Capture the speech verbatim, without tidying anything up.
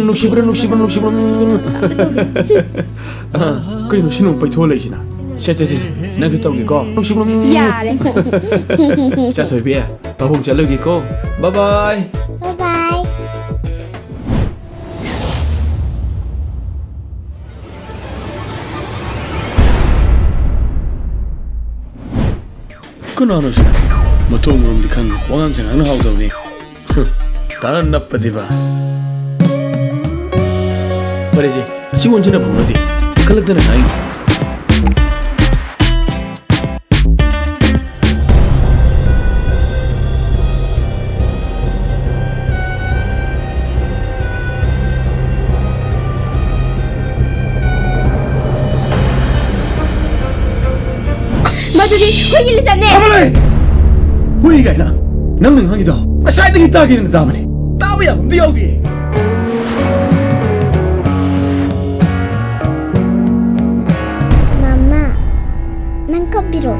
ꯅꯨꯡꯁꯤꯕ꯭ꯔꯥ, ꯅꯨꯡꯁꯤꯕ꯭ꯔꯥ, ꯅꯨꯡꯁꯤꯕ꯭ꯔꯥ? ꯑ, ꯀꯩꯅꯣ ꯁꯤ ꯅꯨꯡ ꯄꯩꯊꯣꯛꯑ ꯂꯩꯁꯤꯅ? ꯁꯦ, ꯁꯦ, ꯁꯦ, ꯁꯦ, ꯅꯪꯁꯨ ꯇꯧꯒꯦꯀꯣ? ꯅꯨꯡꯁꯤꯕ꯭ꯔꯥ? ꯌꯥꯔꯦ꯫ ꯏꯆꯥ ꯊꯣꯏꯕꯤ, ꯄꯥꯕꯨꯡ ꯆꯠꯂꯨꯒꯦꯀꯣ꯫ Bye bye꯫ Bye bye꯫ ꯀꯅꯥꯅꯣ ꯁꯤꯅ? ꯃꯊꯣꯡ ꯃꯔꯝꯗꯤ ꯈꯪꯗꯦ꯫ ꯋꯥꯉꯥꯡ ꯁꯉꯥꯡꯅ ꯍꯥꯎꯗꯕꯅꯤ꯫ ꯍꯨꯝ, ꯇꯥꯔ ꯅꯞꯄꯗꯤꯕ꯫ ꯐꯔꯦꯁꯦ, ꯑꯁꯤ ꯑꯣꯟꯁꯤꯟꯅ ꯐꯥꯎꯅꯗꯦ꯫ ꯈꯜꯂꯛꯇꯅ ꯉꯥꯡꯉꯤ꯫ ꯃꯗꯨꯗꯤ ꯍꯨꯏꯒꯤ ꯂꯤꯆꯠꯅꯦ꯫ ꯐꯝꯃꯨꯅꯦ! ꯍꯨꯏ ꯀꯥꯏꯅ? ꯅꯪꯅ ꯉꯥꯡꯉꯤꯗꯣ ꯉꯁꯥꯏꯗꯒꯤ ꯇꯥꯒꯦꯅ ꯇꯥꯕꯅꯦ꯫ ꯇꯥꯕ ꯌꯥꯕ ꯑꯝꯇ ꯌꯥꯎꯗꯦ꯫ ꯃꯃꯥ, ꯅꯪ ꯀꯞꯄꯤꯔꯣ?